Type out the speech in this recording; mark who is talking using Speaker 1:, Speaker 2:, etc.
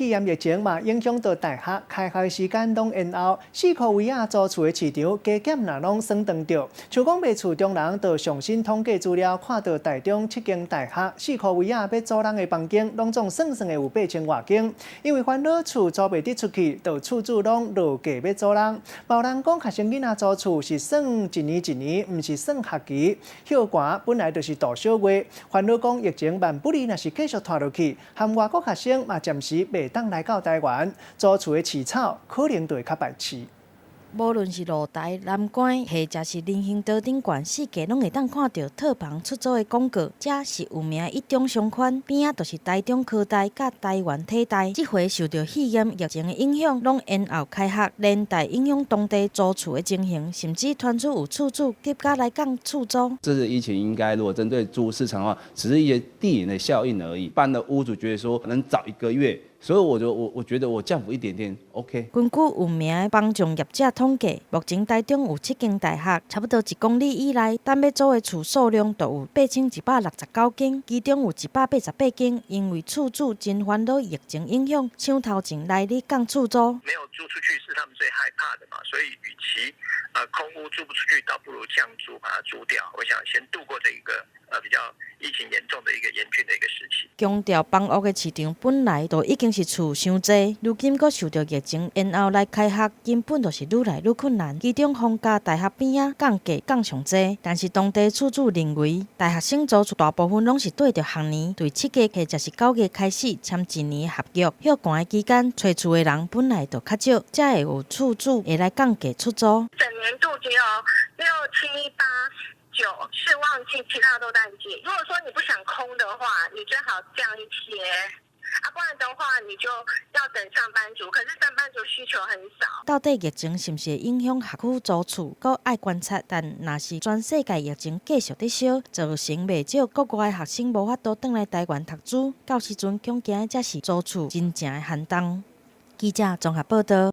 Speaker 1: 肺炎疫情嘛，影響到大學開學時間攏延後，四箍圍仔租厝的市場加減若攏算斷著。像講賣厝中人就上新統計資料，看到台中七間大學四箍圍仔欲租人的房間，攏總算算會有8000外間。因為煩惱厝租袂得出去，就厝主攏落價欲租人。嘛有人講，學生囡仔租厝是算一年一年，毋是算學期。歇寒本來就是度小月，煩惱講疫情萬不利，若是繼續拖落去，含外國學生嘛暫時袂當來到台灣，租厝的市場可能就會較敗市。
Speaker 2: 無論是露台、欄杆，或者是人行道頂懸，四界攏會當看著套房出租的廣告。這是有名的一中商圈，邊仔就是台中科大佮台灣體大。這回受著肺炎疫情的影響，攏延後開學，連帶影響當地租厝的情形，甚至傳出有厝主急甲來降厝租。
Speaker 3: 這次疫情應該如果針對租屋市場的話，只是一些遞延的效應而已。一般的屋主覺得說能早一個月。所以我就我覺得我降幅一點點 OK。
Speaker 2: 根據有名的房仲業者統計，目前台中有七間大學，差不多1公里以內，等欲租的厝數量就有8169間，其中有188間，因為厝主真煩惱疫情影響，搶頭前來咧降厝租。
Speaker 4: 沒有租出去是他們最害怕的嘛，所以與其空屋租不出去，倒不如降租把它租掉。我想先度過這一個比較疫情嚴重的一個嚴峻的一個時期。
Speaker 2: 強調房屋的市場本來就已經是厝傷濟，如今閣受著疫情延後來開學，根本就是愈來愈困難。其中逢甲大學邊仔降價降上濟，但是當地厝主認為，大學生租厝大部分攏是綴著學年，對7月或者是9月開始簽一年合約，歇寒的期間揣厝的人本來就較少，才會有厝主會來降價出租。
Speaker 5: 整年度只有六七八九是旺季，其他都淡季。如果說你不想空的話，你最好降一些。啊，不然的話你就要等上班族，可是上班族需求很少。
Speaker 2: 到底疫情是毋是會影響學區租厝，閣愛觀察。但若是全世界疫情繼續佇燒，造成袂少國外的學生無法度轉來台灣讀書，到時陣恐驚才是租厝真正的寒冬。記者綜合報導。